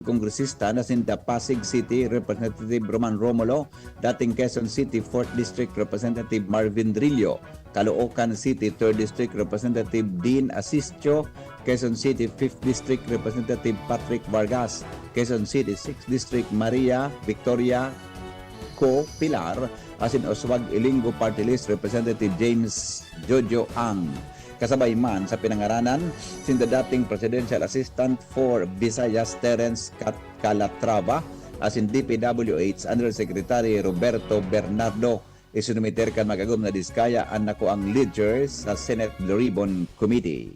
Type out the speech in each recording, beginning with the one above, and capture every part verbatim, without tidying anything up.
kongresista na sinda Pasig City Representative Roman Romulo, dating Quezon City fourth District Representative Marvin Drillo, Caloocan City third District Representative Dean Asistio, Quezon City fifth District Representative Patrick Vargas, Quezon City sixth District Maria Victoria Co Pilar, asin Oswag Ilingo Party List Representative James Jojo Ang. Kasabay man sa pinangaranan, sinda dating Presidential Assistant for Visayas Terence Cat-, Calatrava, asin D P W H Undersecretary Roberto Bernardo. Isinumiter kan mag-agom na Diskaya an nakuang ledger sa Senate Blue Ribbon Committee.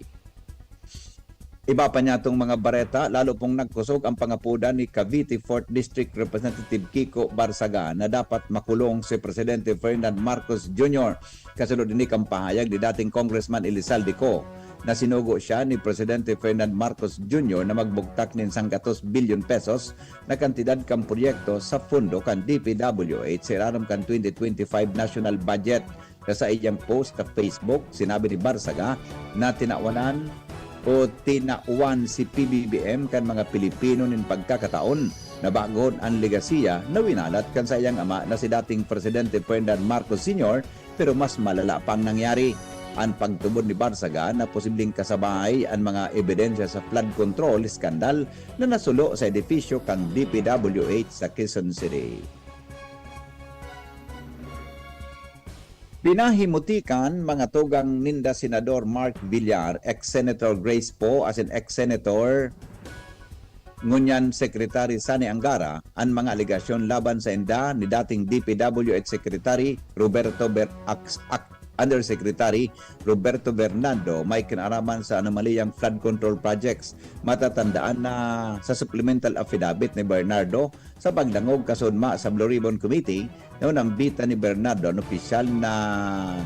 Iba pa niyatong mga bareta, lalo pong nagkusog ang pangapodan ni Cavite fourth District Representative Kiko Barsaga na dapat makulong si Presidente Ferdinand Marcos Junior. Kasunod ini kan pahayag ni dating Congressman Elizalde Co, na sinugo siya ni Presidente Ferdinand Marcos Junior na magbugtak nin sanggatos bilyon pesos na kantidad kan proyekto sa pondo kan D P W H sa irarom kan twenty twenty-five national budget. Sa saiyang post sa Facebook, sinabi ni Barsaga na tinawanan o tinawan si P B B M kan mga Pilipino nin pagkakataon na bagohon an legasiya na winalat kan saiyang ama na si dating Presidente Ferdinand Marcos Senior, pero mas malala pa ang nangyari. An pagtubod ni Barsaga na posibleng kasabay an mga ebidensya sa flood control scandal na nasulo sa edifisyo kan D P W H sa Quezon City. Pinahimutikan mga tugang ninda Senador Mark Villar, ex-Senator Grace Poe, asin ex-Senator ngunyan Secretary Sonny Angara, an mga alegasyon laban sa inda ni dating D P W H Secretary Roberto Ber-, Ax-, Ax-, Undersecretary Roberto Bernardo may kinaraman sa anomaliyang flood control projects. Matatandaan na sa supplemental affidavit ni Bernardo sa pagdangog kasunma sa Blue Ribbon Committee, na nambitan ni Bernardo an opisyal na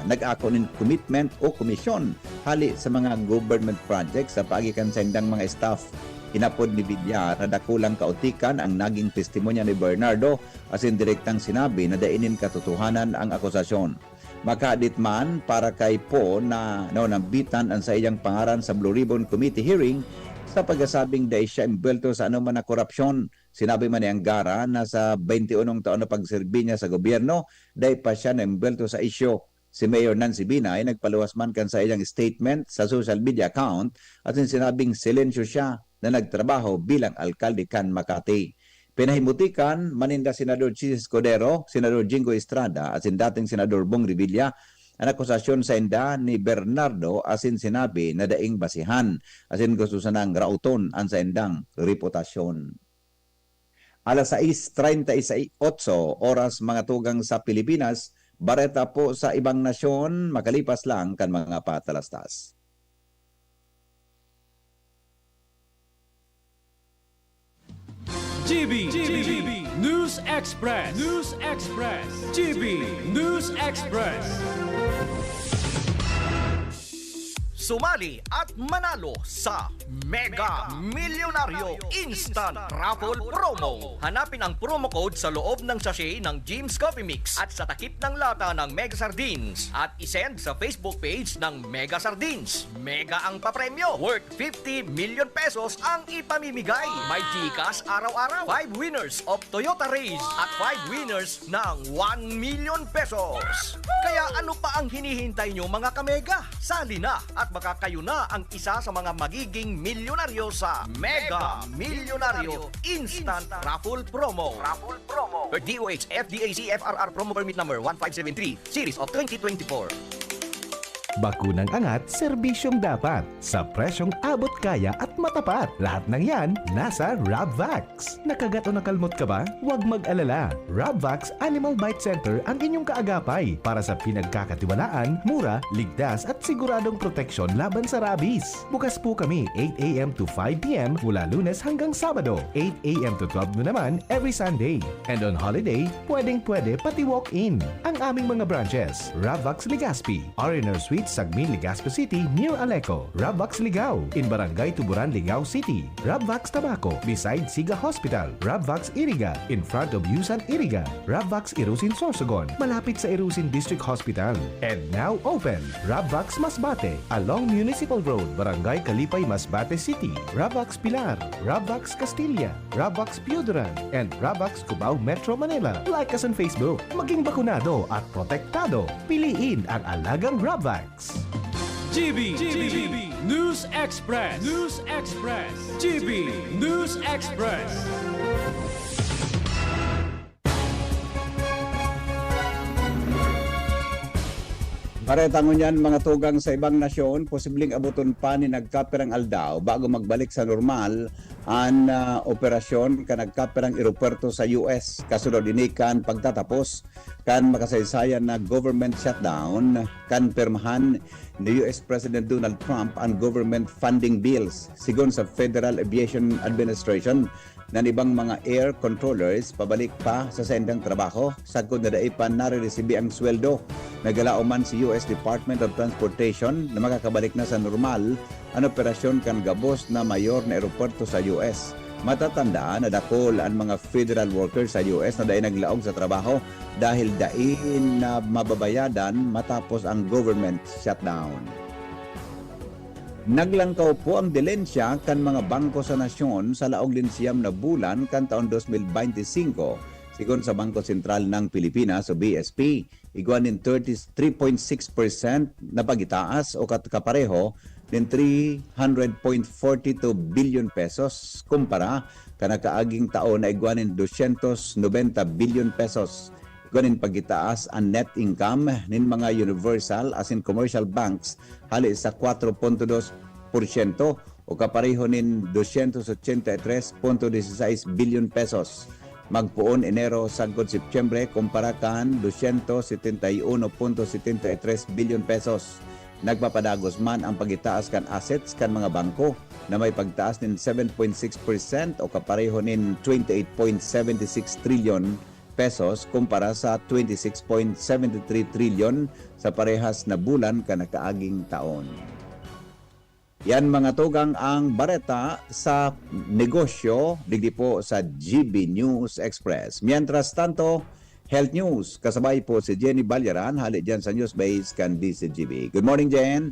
nag-ako nin commitment o komisyon hali sa mga government projects sa paagi kan saindang mga staff. Inapod ni Villar na dakulang kaotikan ang naging testimonya ni Bernardo asin direktang sinabi na dai nin katotohanan ang akusasyon. Makadit man para kay Poe na naunambitan an saiyang pangaran sa Blue Ribbon Committee hearing sa pagsasabing dai siya embuwelto sa anoman na korapsyon. Sinabi man ni Angara na sa baynte unong taon na pagserbi niya sa gobyerno, dai pa siya naembuwelto sa isyu. Si Mayor Nancy Binay nagpaluwas man kan saiyang statement sa social media account asin sinabing silensyo siya na nagtrabaho bilang alkalde kan Makati. Pinahimutikan man ninda Senador Chiz Escudero, Senador Jingo Estrada asin dating Senador Bong Revilla an akusasyon sainda ni Bernardo asin sinabi na daing basihan asin gusto sanang raoton an saindang reputasyon. Alas sais treinta y ocho oras, mga tugang sa Pilipinas, bareta po sa ibang nasyon, makalipas lang kan mga patalastas. G B, G B, News Express, News Express, G B News Express. Sumali at manalo sa Mega Milyonaryo Instant Raffle Promo. Hanapin ang promo code sa loob ng sachet ng Jim's Coffee Mix at sa takip ng lata ng Mega Sardines at isend sa Facebook page ng Mega Sardines. Mega ang papremyo, worth fifty million pesos ang ipamimigay. May GCash araw-araw, five winners of Toyota Raize at five winners ng one million pesos. Kaya ano pa ang hinihintay nyo, mga kamega? Sali na at baka kayo na ang isa sa mga magiging milyonaryo sa Mega Milyonaryo Instant Raffle Promo. Raffle Promo. Per D O H F D A C F R R Promo Permit Number one five seven three, Series of twenty twenty-four. Bakunang angat, serbisyong dapat, sa presyong abot kaya at matapat. Lahat ng yan, nasa Rabvax. Nakagat o nakalmot ka ba? Huwag mag-alala. Rabvax Animal Bite Center ang inyong kaagapay para sa pinagkakatiwalaan, mura, ligtas at siguradong proteksyon laban sa rabies. Bukas po kami eight A M to five P M mula Lunes hanggang Sabado, eight A M to twelve noon naman every Sunday. And on holiday, pwedeng-pwede pati walk-in. Ang aming mga branches, Rabvax Legazpi, R and R Suites Sagmin, Legazpi City, near Aleco. Rabvax Ligao, in Barangay Tuburan, Ligao City. Rabvax Tabaco, beside Siga Hospital. Rabvax Iriga, in front of Yusan Iriga. Rabvax Irusin, Sorsogon, malapit sa Irusin District Hospital. And now open, Rabvax Masbate, along Municipal Road, Barangay Kalipay, Masbate City. Rabvax Pilar, Rabvax Castilla, Rabvax Pioduran, and Rabvax Cubao, Metro Manila. Like us on Facebook. Maging bakunado at protektado. Piliin ang alagang Rabvax. G B, G B, News Express, News Express, G B News Express. Bareta ngunyan, mga tugang, sa ibang nasyon, posibleng aboton pa nin nagkapirang aldaw bago magbalik sa normal an, ah, operasyon kan nagkapirang eropuwerto sa U S, kasunod ini kan pagtatapos kan makasaysayan na government shutdown kan pirmahan ni U S President Donald Trump an government funding bills. Sigon sa Federal Aviation Administration, nan ibang mga air controllers pabalik pa sa saindang trabaho sagkod na dai pa nariresibi ang sweldo. Nagalaom man si U S Department of Transportation na makakabalik na sa normal an operasyon kan gabos na mayor na eropuwerto sa U S. Matatandaan na dakul an mga federal workers sa U S na dai naglaog sa trabaho dahil dai na mababayadan matapos ang government shutdown. Naglangkaw po ang dilensya kan mga bangko sa nasyon sa laog nin siyam na bulan kan taon dos mil beinti singko, sigon sa Bangko Sentral ng Pilipinas o B S P. Igwa nin thirty-three point six percent na pagitaas o kat-, kapareho nin three hundred point forty two bilyon pesos kumpara kan nakaaging taon na igwa nin dosyentos nobenta bilyon pesos. Igwa nin pagitaas an net income nin mga universal asin commercial banks hali sa kwatro punto dos porsyento o kapareho nin dosyentos ochenta y tres punto disisais bilyon pesos. Magpoon Enero sagkod Setyembre kumpara kan dosyentos setenta y uno punto setenta y tres bilyon pesos. Nagpapadagos man ang pagitaas kan assets kan mga bangko na may pagtaas nin seven point six percent o kapareho nin twenty eight point seventy six trilyon pesos kumpara sa twenty six point seventy three trilyon sa parehas na bulan kan nakaaging taon. Yan, mga tugang, ang bareta sa negosyo digdi po sa G B News Express. Mientras tanto, health news, kasabay po si Jenny Balyaran, hali dyan sa News Base kan D C G B. Good morning, Jen.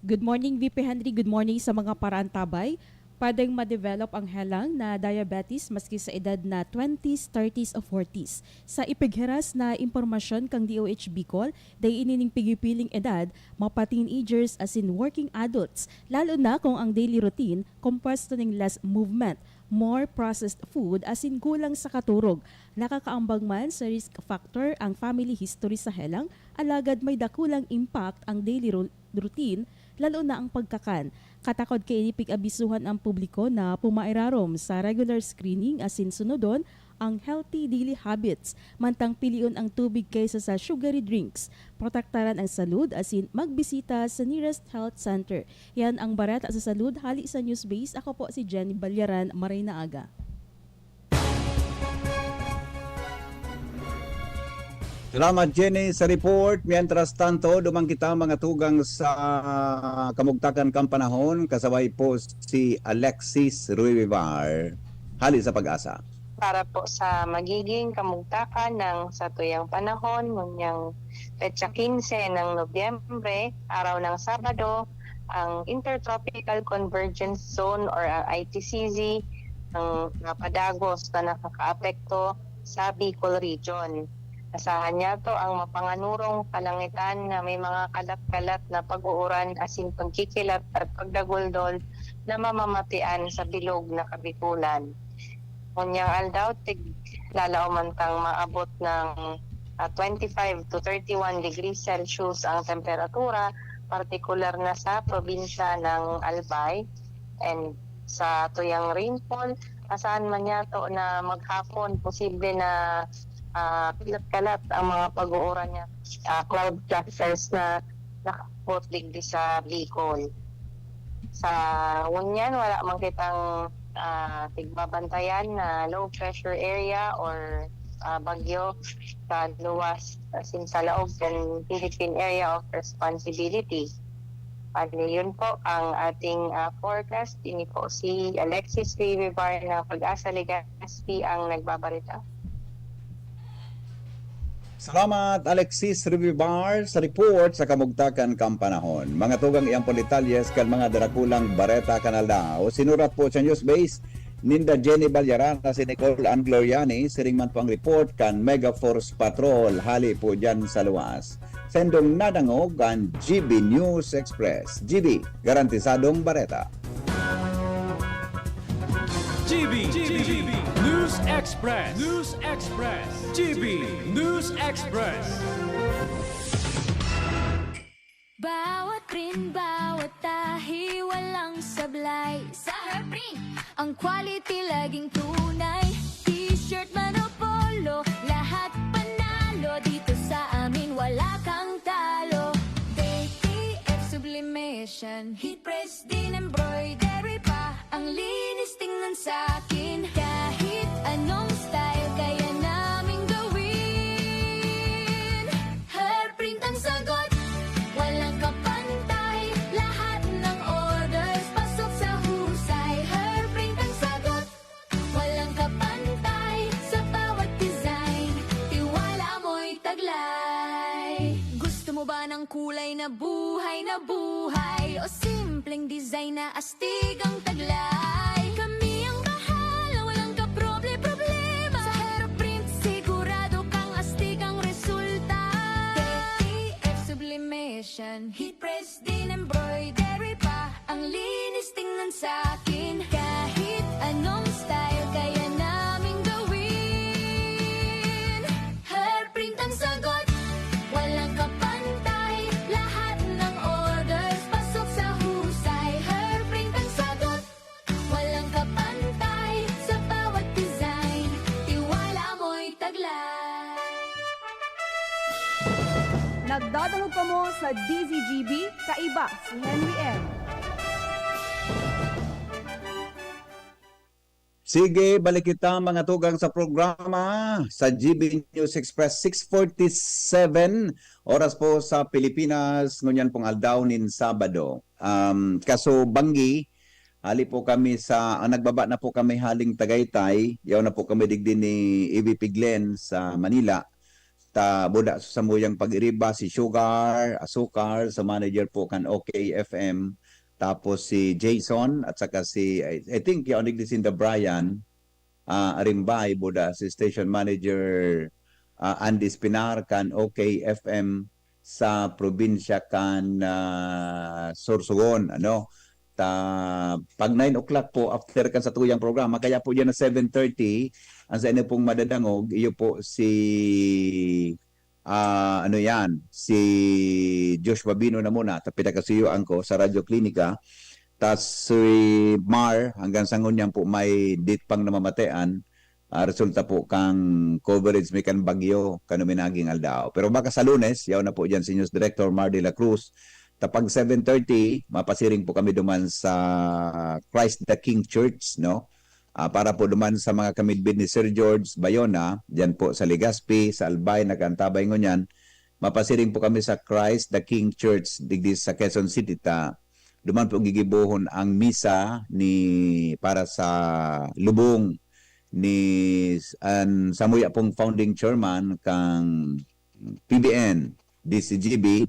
Good morning, V P Henry. Good morning sa mga paraantabay. Pwedeng ma-develop ang helang na diabetes maski sa edad na twenties, thirties o forties. Sa ipighiras na impormasyon kang D O H Bicol, dai ini ning pigipiling edad, mapa-teenagers asin working adults, lalo na kung ang daily routine kompuesto ning less movement, more processed food asin kulang sa katurog. Nakakaambag man sa risk factor ang family history sa helang, alagad may dakulang impact ang daily ro- routine, lalo na ang pagkakan. Katakod kaini pig-abisuhan ang publiko na pumairarom sa regular screening asin sunodon ang healthy daily habits, mantang pilion ang tubig kaysa sa sugary drinks. Protektaran ang salud asin magbisita sa nearest health center. Yan ang bareta sa salud hali sa News Base. Ako po si Jenny Balyaran. Maray na aga. Salamat, Jenny, sa report. Mientras tanto, duman kita, mga tugang, sa kamugtakan kan panahon. Kasabay po si Alexis Ruibar, hali sa PAGASA. Para po sa magiging kamugtakan ng satuyang panahon, ngunyan petsa kinse ng Nobyembre, araw ng Sabado, ang Intertropical Convergence Zone or ang I T C Z ang napadagos na nakakaapekto sa Bicol Region. Asahan niyato ang mapanganurong kalangitan na may mga kalat-kalat na pag-uuran asin pagkikilat at pagdaguldol na mamamatian sa bilog na Kabikulan. Ngunyan aldaw, tig-, lalaoman tang maabot ng, ah, twenty-five to thirty-one degrees Celsius ang temperatura, partikular na sa probinsya ng Albay. And sa tuyang rainfall, asahan man niyato na maghapon posible na, ah, kalat-kalat ang mga pag-uuran niya, ah, cloud clusters na nakaabot digdi sa Bicol. Sa ngunyan, wala man kitang, ah, tigbabantayan na low pressure area or ah, bagyo sa luwas, as in sa laog kan Philippine Area of Responsibility. Bale, yun po ang ating, ah, forecast. Ini po si Alexis Rivibar ng Pag-asa Legazpi ang nagbabarita. Salamat, Alexis Rivibar, sa report sa kamugtakan kan panahon. Mga tugang, iyan po detalyes kan mga darakulang bareta kan aldaw. Sinurat po sa Newsbase ninda Jenny Balyarana, si Nicole Ann Gloriani, siring man po ang report kan Mega Force Patrol, hali po dyan sa luwas. Sendong nadangog ang G B News Express. G B, garantisadong bareta. G B, G B News Express. News Express. G B News Express. Bawat print, bawat tahi, walang sablay. Sa Hairprint, ang quality laging tunay. T-shirt man o polo, lahat panalo. Dito sa amin, wala kang talo. T T F Sublimation, Heat Press, din embroidery pa. Ang linis tingnan sa akin. Kahit anong style, kaya naming gawin. Hairprint ang sagot, walang kapantay. Lahat ng orders, pasok sa husay. Hairprint ang sagot, walang kapantay. Sa bawat design, tiwala mo'y taglay. Gusto mo ba ng kulay na buhay na buhay? O simpleng design na astig ang taglay? Kami ang bahala, walang kaproble-problema. Sa Hairprint, sigurado kang astig ang resulta. T T F Sublimation, Heat Press, din embroidery pa. Ang linis tingnan sa akin. Kahit anong style, kaya naming gawin. Hairprint ang sagot, walang kapantay. Lahat ng orders, pasok sa husay. Hairprint ang sagot, walang kapantay. Sa bawat design, tiwala mo'y taglay. Nagdadangog kamo sa D Z G B, kaiba si Henry M. Sige, balik kita, mga tugang, sa programa sa G B News Express, six forty-seven oras po sa Pilipinas, ngunyan pong aldaw nin Sabado. Um, kaso banggi, hali po kami sa, ang nagbaba na po kami haling Tagaytay, yaw na po kami digdi ni E V P Glenn sa Manila. Ta buda sa samuyang pag-iriba, si Sugar, Asukar, sa manager po kan O K F M, tapos si Jason, at saka si, I, I think, yaon digdi sinda Brian, ah, Arimbay, buda si station manager, ah, Andy Espinar kan O K F M sa probinsya kan, ah, Sorsogon, ano. Ta, pag nine o'clock po, after kan satuyang programa, kaya po diyan na seven thirty, ang sa inyo pong madadangog, iyo po si, ah, ano yan, si Josh Babino na muna, ta pinakasuyuan ko sa Radyo Klinika. Tas si Mar, hanggang sa ngunyan po may date pang namamatean, ah, resulta po kan coverage mi kan bagyo, kan uminaging aldaw. Pero baka sa Lunes, yaw na po diyan si News Director Mar de la Cruz. Ta pag seven thirty, mapasiring po kami duman sa Christ the King Church, no? Ah, para po duman sa mga kamidbid ni Sir George Bayona, diyan po sa Legazpi, sa Albay, nag-aantabay ngunyan, mapasiring po kami sa Christ the King Church, digdi sa Quezon City, ta duman po gigibohon ang misa ni, para sa lubong ni, an samuya pong founding chairman kang P B N, D Z G B,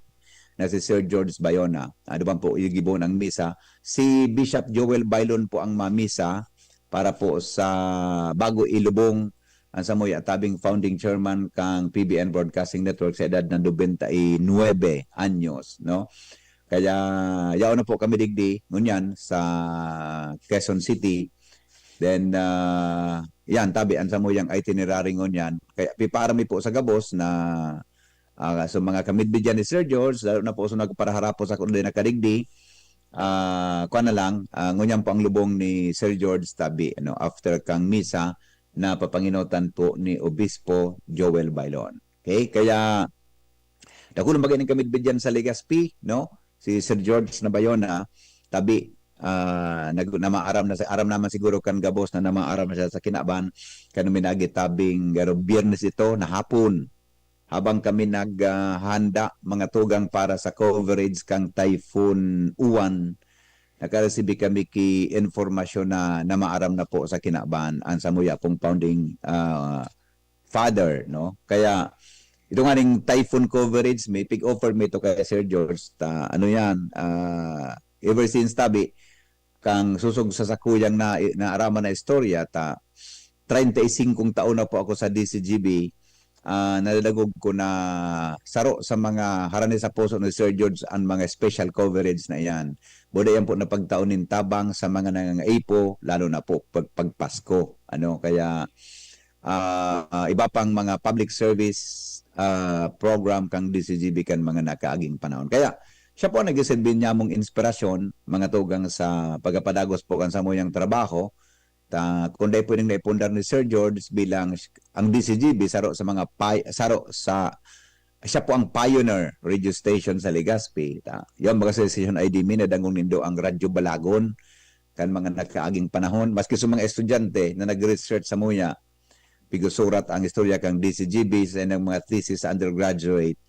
na si Sir George Bayona. Ah, duman po gigibohon ang misa. Si Bishop Joel Baylon po ang mamisa para po sa bago ilubong ang samuya tabing founding chairman kang P B N Broadcasting Network sa edad na nobenta y nuebe anyos, no? Kaya yaon na po kami digdi ngunyan sa Quezon City. Then, ah, yan, tabi, ang samuyang itinerary ngunyan. Kaya pipara mi po sa gabos na, ah, sa mga kamidbid diyan ni Sir George, lalo na po sa nagparaharapos ako din nakadigdi, ah, kuwan na lang, ah, ngunyan po ang lubong ni Sir George tabi, ano, after kang misa na papanginotan po ni Obispo Joel Baylon. Okay? Kaya, dakulong bagay ning kamidbid diyan sa Legazpi, no? Si Sir George na Bayona, tabi, ah, nag-, namaaram na sa, aram naman siguro kan gabos na namaaram na siya sa kinaban, kan minagi tabing garo Biyernes ito na hapon. Habang kami naghahanda, mga tugang, para sa coverage kan Typhoon Uwan, nakaresibi kami ki impormasyon na namaaram na po sa kinaban an samuya pong founding, ah, father, no? Kaya, ito nga ning typhoon coverage, may pig-offer mi ito kay Sir George, ta, ano yan, ah, ever since tabi, kang susog sa sakuyang na, naaraman na istorya, ta, treinta y cinco taon na po ako sa D C G B, ah, nadadangog ko na saro sa mga harani sa puso ni Sir George an mga special coverage na iyan. Buda yan po na pagtaon nin tabang sa mga nangangaipo, lalo na po pag, pag Pasko. Ano, kaya, ah, iba pang mga public service, ah, program kang D C G B kan mga nakaaging panahon. Kaya, siya po ang nagsisilbi niya mong inspirasyon, mga tugang, sa pagkapadagos po kan samuyang trabaho. Ta, kung dai pwedeng naipundar ni Sir George bilang s-, ang D C G B, saro sa mga pi-, saro sa, siya po ang pioneer radio station sa Legazpi. Ta, yun, baga sa station I D mi, nadangog nindo ang Radyo Balagon, kan mga nakaaging panahon. Maski sa mga estudyante na nag-research samuya, pigusurat ang istorya kang D C G B sa ilang mga thesis sa undergraduate,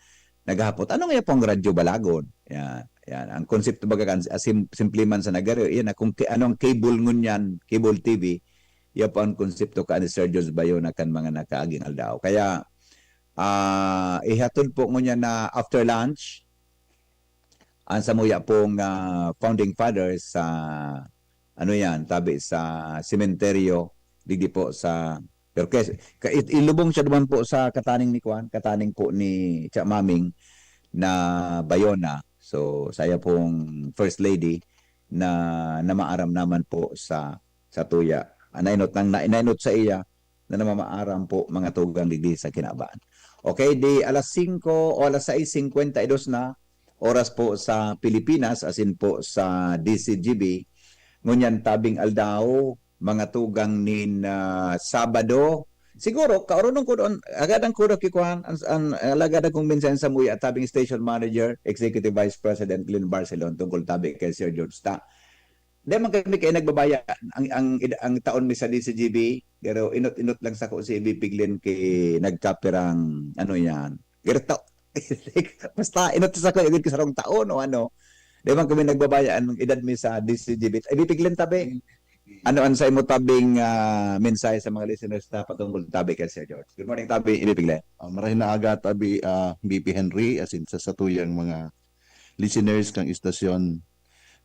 naghahapot, "Ano nga po ang Radyo Balagon?" Yan, yan. Ang konsepto, baga kan, ah, sim-, simple man sa nagari, yan, ah, kung ki-, ano ang cable ngunyan, cable T V, yan po ang konsepto ka ni Sir George Bayona kan mga nakaaging aldaw. Kaya, ah, ihatod po ngunyan na after lunch, ang samuya pong, ah, founding fathers sa, ano yan, tabi sa sementeryo, digdi po sa, pero kes-, ka-, it-, ilubong siya duman po sa kataning ni Kwan, kataning po ni Cha Maming na Bayona. So, saya pong First Lady na namaaram naman po sa, sa tuya. Ah, nainot nang, na, nainot sa iya na namamaaram po, mga tugang, digdi sa kinaban. Okay, di alas singko o alas sais singkwenta y dos na, oras po sa Pilipinas, asin po sa D C G B. Ngunyan, tabing aldaw, mga tugang, nin, ah, Sabado. Siguro, kaoronon ko doon, agad ang kudo ki Kwan, an, an, alagad akong mensahe samuya, tabing station manager, Executive Vice President Glenn Barcelon, tungkol tabi kay Sir George ta. Di man kami kaya nagbabaya ang, ang, ang taon mi sa D C G B, pero inot-inot lang sako si Bibi Glenn ki nagkapirang, ano yan, pero ta-, basta inot sako, igod ko sarong taon o ano. Di man kami nagbabaya ang edad mi sa D C G B. Ay, Bibi Glenn, tabi. Ano ang sa imo tabing, ah, mensahe sa mga listeners ta patungkol tabi kay Sir George? Good morning, tabi, Bibi Glenn. Ah, marahay na aga, tabi, ah, B P Henry, asin sa satuyang mga listeners kang istasyon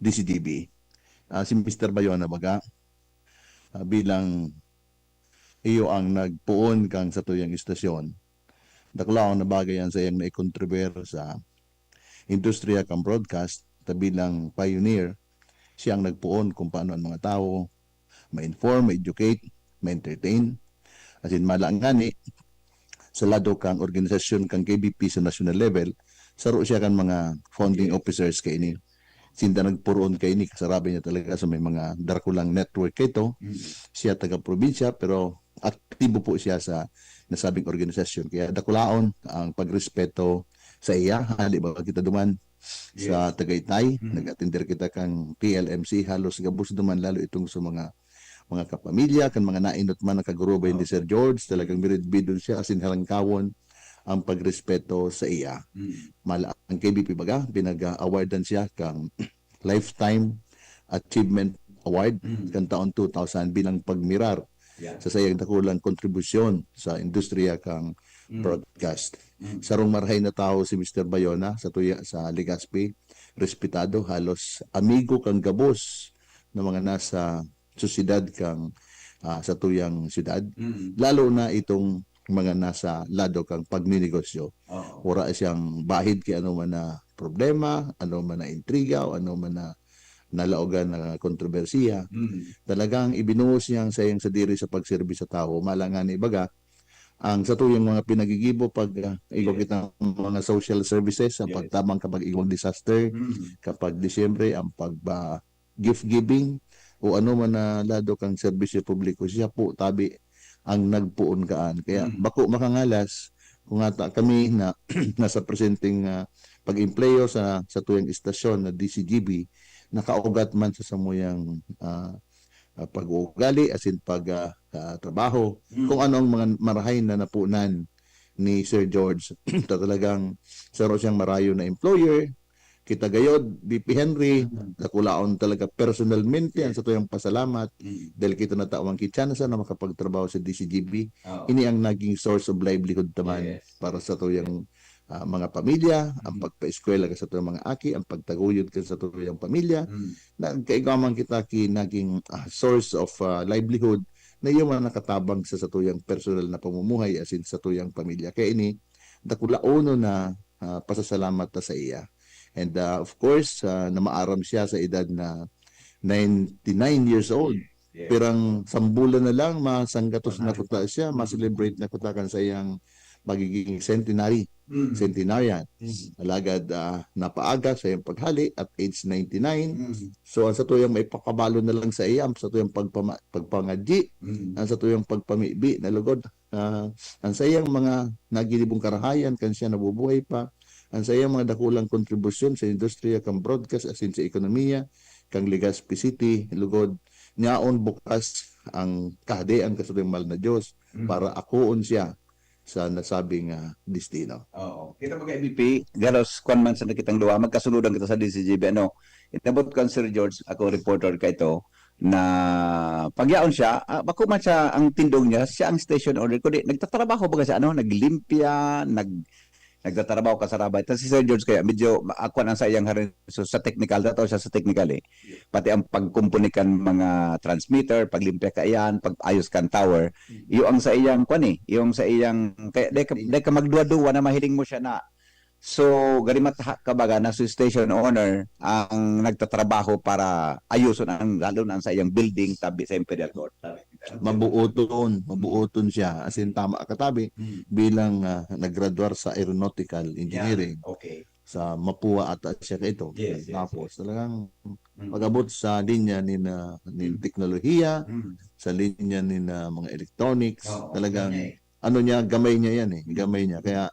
D C G B. Ah, si Mister Bayona baga, ah, bilang iyo ang nagpoon kang satuyang istasyon, dakulaon na bagay ang saiyang naikontribuir sa industriya kan broadcast, ta bilang pioneer, siya ang nagpoon kung paano ang mga tawo ma-inform, ma-educate, ma-entertain. Asin mala ngani, sa lado kang organisasyon kang K B P sa national level, saro siya kan mga founding officers kaini. Sinda nagpuroon kaini, kasarabi niya talaga sa may mga Dracula network kaito. Mm. Siya taga-probinsya, pero aktibo po siya sa nasabing organisasyon. Kaya dakulaon ang pagrespeto sa iya. Hali ba kita duman sa Yes. Tagaytay? Mm. Nag-atender kita kang T L M C, halos gabos duman, lalo itong sa mga, mga kapamilya, kan mga nainot man, nakagurubay ni Okay. Sir George, talagang Mm. miridbidon siya, asin halangkawon ang pagrespeto sa iya. Mm. Mala ang K B P baga, pinag-awardan siya kang Lifetime Achievement Award Mm. kan taon two thousand bilang pagmirar Yeah. sa sayang dakulang kontribusyon sa industriya kang Mm. broadcast. Mm. Sarong marahay na tawo si Mister Bayona sa tuya sa Legazpi, respetado, halos amigo kang gabos na mga nasa sosyedad kang, ah, sa tuyang syudad, Mm. lalo na itong mga nasa lado kang pagninegosyo. Oo. Wala siyang bahid ki ano man na problema, ano man na intriga, o ano man na nalaogan na kontrobersiya. Mm. Talagang ibinuhos niya ang sayang sadiri sa pagserbi sa tawo. Mala ngani baga, ang satuyang mga pinagigibo pag, ah, igwa Yes. kita mga social services, ang Yes. pagtabang kapag igwang disaster, Mm. kapag Disyembre, ang pagba-, gift giving, o ano man na lado kang serbisyo publiko, siya po tabi ang nagpoon kaan. Kaya Mm. bako makangalas kung ata kami na nasa presenteng, ah, pag-empleyo sa, sa tuyang istasyon na D C G B, nakaugat man sa samuyang, ah, ah, pag-uugali, asin pag, ah, ah, trabaho, kung ano ang mga marahay na napunan ni Sir George. Ta-, talagang saro siyang marayo na employer. Kita gayod, B P Henry, dakulaon talaga personalmente ang satuyang pasalamat dahil kita natawan ki tsansa na makapagtrabaho sa D C G B. Oo. Ini ang naging source of livelihood naman para sa tuyang, ah, mga pamilya, ang pagpaeskwela kan satuyang mga aki, ang pagtaguyod kan satuyang pamilya. Nagkaigwa man kita ki naging, ah, source of, ah, livelihood na iyo man nakatabang sa satuyang personal na pamumuhay asin satuyang pamilya. Kaya ini, dakulaonon na, ah, pasasalamat ta saiya. And, ah, of course, ah, namaaram siya sa edad na ninety-nine years old. Pirang sambulan na lang, masanggatos na kuta siya, ma-celebrate na kuta kan saiyang magiging centenary, centenarian. Alagad, ah, napaaga sa iyang paghali at age ninety-nine. So, ang satuyang maipakabalo na lang saiya, ang satuyang pagpama-, pagpangadyi, ang satuyang pagpamibi na lugod, ah, ang saiyang mga naginibong karahayan kan siya nabubuhay pa, ang saiyang mga dakulang kontribusyon sa industriya kan broadcast asin sa ekonomiya kan Legazpi City, lugod, nyaon bukas ang Kahadean kan satuyang mahal na Dios para akoon siya sa nasabing, ah, destino. Oo. Kita mo kay B P, galos kwan man sa nakitang duwa, magkasunodan kita sa D C G B, ano, inabot ko ang Sir George, ako reporter ka ito, na pagyaon siya, ah, bako man siya ang tindog niya, siya ang station owner, kundi nagtatrabaho baga siya, ano, naglimpya, nag-, nagtatrabaho ka sa rabay. Tas si Sir George kaya medyo ma-, ako ang sa iyang harin, so, sa technical, tataw siya sa technical eh. Pati ang pagkumpuni kan mga transmitter, paglimpya kaiyan, pag-ayos kan tower, iyo ang sa iyang kwan eh, iyo ang sa iyang, kaya di ka, di ka magduwa-duwa na mahiling mo siya na. So, gari mataha ka baga na si station owner ang nagtatrabaho para ayoson ang, lalo na ang sa iyang building tabi sa Imperial Court. Mabuoton, mabuoton siya. As in, tama ka tabi, bilang, ah, naggraduar sa aeronautical engineering. Okay. Sa Mapua ata siya kaito. Yes, yes, Tapos, yes. Talagang Mm. pag-abot sa linya ni na, ni Mm. teknolohiya, Mm. sa linya ni na mga electronics, Oo, talagang ganyan eh. ano niya, gamay niya yan eh, Mm. gamay niya. Kaya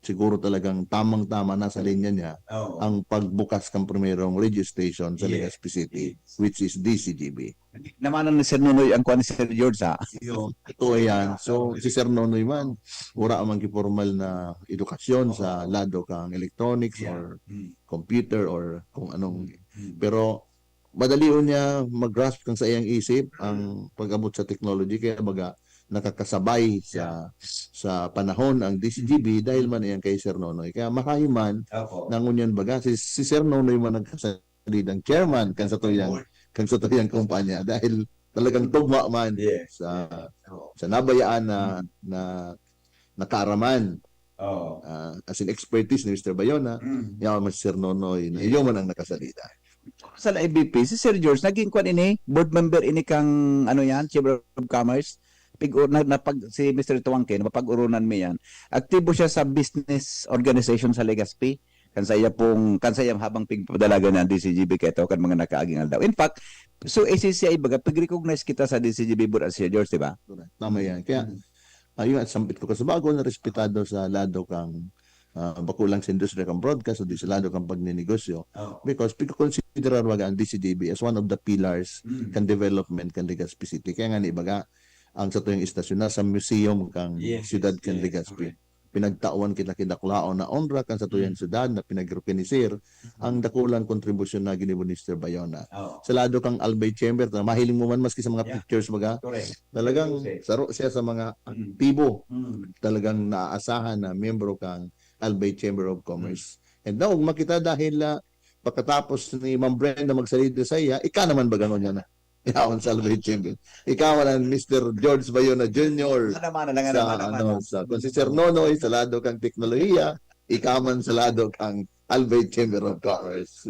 siguro talagang tamang-tama na sa Mm. linya niya Oo. ang pagbukas kang primerong radio station sa Yes. Legazpi City, Yes. which is D C G B. Namanan ni Sir Nonoy ang kuwan ni Sir George, ha? Yun. Totoo yan. So, si Sir Nonoy man, wala man ki formal na edukasyon sa Oo. lado kang electronics Yeah. or Mm. computer or kung anong. Mm. Pero madali niya mag-grasp kang sa iyang isip ang pag-abot sa technology. Kaya baga, nakakasabay sa Yeah. sa panahon ang D C G B dahil man iyan kay Sir Nonoy. Kaya marayo man Opo. na ngunyan baga, si, si Sir Nonoy man nagkasalidang chairman kan sa tuyang, Board. kan sa tuyang kumpanya dahil talagang tugma man Yes. sa, Oo. sa nabayaan na, Mm. na nakaaraman. Oo. Ah, as in expertise ni Mister Bayona, Mm. yaw man si Sir Nonoy, na Yeah. iyo man ang nakasalida. Sa L I B P, si Sir George, naging kwan ini, board member ini kang, ano yan, Chamber of Commerce. Pig-, na, na pag, si Mister Tuangke, napapag-urunan mi yan. Aktibo siya sa business organization sa Legazpi. Kan sa iya pong, kan sa iyang habang pigpadalagan na ang D C G B kaito, kan mga nakaaging aldaw. In fact, so A C C I baga, pig-recognize kita sa D C G B board as Sir George, di ba? Correct. Tama yan. Kaya, Mm. ayun, at sampit ko kasubago na respetado sa lado kang, ah, bako lang sa industriya kang broadcast, kundi sa lado kang pagninegosyo. Oo. Because pigkokonsiderar baga ang D C G B as one of the pillars Mm. kan development kan Legazpi City. Kaya nga ni baga, ang sa tuyang istasyon na sa museum kang Yes, siyudad yes, kan yes, Legazpi. Correct. Pinagtawan kita ki dakulaon na onra kan sa tuyang Mm. siyudad na pinag-recognizir Mm. ang dakulang kontribusyon na ginibo ni Mister Bayona. Oo. Sa lado kang Albay Chamber, ta-, mahiling mo man maski sa mga Yeah. pictures baga, Correct. talagang Yes, eh. saro siya sa mga Mm. aktibo, Mm. talagang naaasahan na miyembro kang Albay Chamber of Commerce. Mm. And now, makita dahil, ah, pagkatapos ni Ma'am Brenda magsalida sa iya, ika naman baga ngunyan na. Yaon sa Albay Chamber. Ikaw na, Mister George Bayona Junior Ano man, alangan Sa, naman, ano, naman. sa, kung si Sir Nonoy, sa lado kang teknolohiya, ikaw man sa lado kang Albay Chamber of Commerce.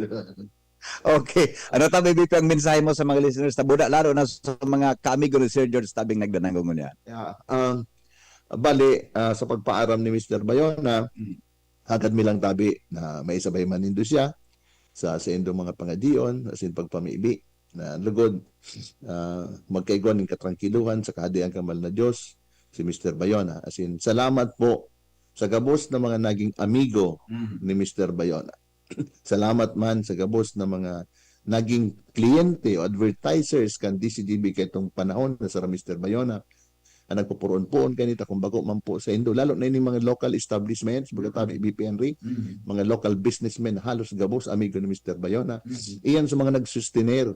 Okay. Ano ta, B P, ang mensahe mo sa mga listeners ta Buda, lalo na sa mga kaamigo ni Sir George tabing nagdananggon ngunyan? Yeah. Um, bali, ah, sa pagpaaram ni Mister Bayona, Mm. hagad mi lang tabi na maisabay man nindo siya sa saindong mga pangadyion, asin pagpamibi, na lugod, ah, magkaigwa nin katrangkilohan sa Kahadean kan Mahal na Dios, si Mister Bayona. Asin, salamat po sa gabos na mga naging amigo Mm. ni Mister Bayona. Salamat man sa gabos na mga naging kliyente o advertisers kan D C G B kaitong panahon na sara Mister Bayona, ang nagpupuroon-puon kanita kung bako man po sa indo, lalo na ining mga local establishments, baga tabi B P N R I, Mhm. mga local businessmen, halos gabos amigo ni Mister Bayona. Mhm. Iyan sa mga nagsustener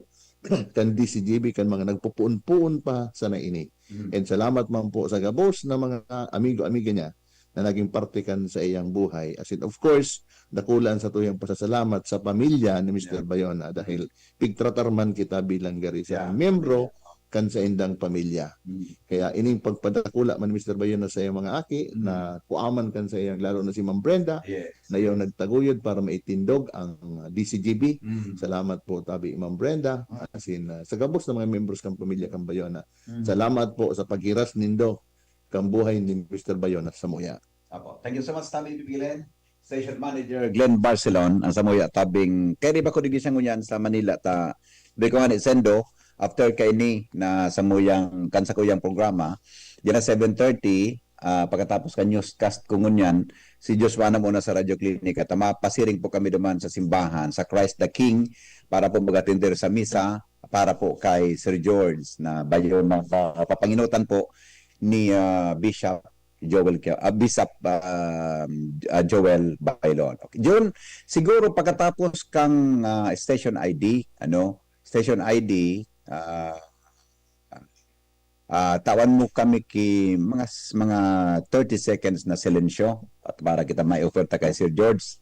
kan D C G B, kan mga nagpupuon-puon pa sana ini. Mhm. And salamat man po sa gabos na mga amigo-amiga niya na naging parte kan sa iyang buhay. As in, of course, dakulan sa tuyang pasasalamat sa pamilya ni Mister Yeah. Bayona dahil pigtratar man kita bilang gari sa Yeah. miyembro kan sa indang pamilya. Mhm. Kaya ining pagpadakula man ni Mister Bayona sa iyang mga aki Mm. na kuaman kan sa iyang, lalo na si Ma'am Brenda, Yes. na yung nagtaguyod para maitindog ang D C G B. Mhm. Salamat po, tabi, Ma'am Brenda. Ah. As in, uh, sa gabos ng mga membros kan pamilya kan Bayona. Mhm. Salamat po sa paghiras nindo kan buhay ni Mister Bayona samuya. Apo. Thank you so much, Tabi Bibilen. Station Manager Glenn Barcelon, ang samuya tabing, kaya di ba ko digdi siya ngunyan sa Manila ta, di ko nga ni sendo, after kaini na samuyang, kan sa kuyang programa, diyan na seven thirty, ah, pagkatapos ka newscast ko ngunyan, si Joshua na muna sa Radyo Klinika, ta mapasiring po kami duman sa simbahan, sa Christ the King, para po mag-atender sa misa, para po kay Sir George na Bayona, papanginutan po ni, ah, Bishop Joel Kya-, ah, Bishop, ah, ah, Joel Bailon. Okay. Jun, siguro pagkatapos kang, ah, station I D, ano, station I D, ah, ah, tawan mo kami ki mga s-, mga thirty seconds na silensyo at para kita may oferta kay Sir George.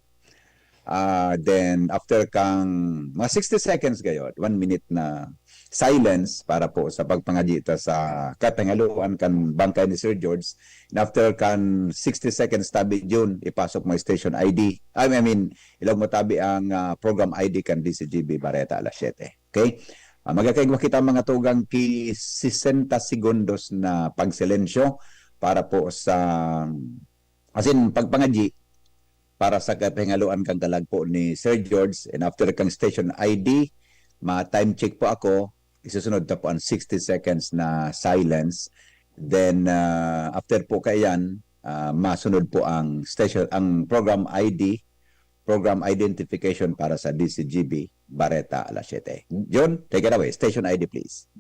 Ah, then after kang mga sixty seconds gayod, one minute na silence para po sa pagpangadyi ta sa kapangaluan kan bangkay ni Sir George. And after kan sixty seconds, tabi Jun, ipasok mo station I D. I mean, ilog mo tabi ang, ah, program I D kan D C G B Bareta alas siyete. Okay? Ah, magkakaigwa kita mga tugang ki sesenta segundos na pagsilensyo para po sa, as in, pagpangadyi para sa kapangaluan kang kalagpo ni Sir George. And after kang station I D, ma-time check po ako, isusunod ta po ang sixty seconds na silence. Then, ah, after po kaiyan, ah, masunod po ang station, ang program I D, program identification para sa D C G B, Bareta alas siyete. Jun, take it away. Station I D, please.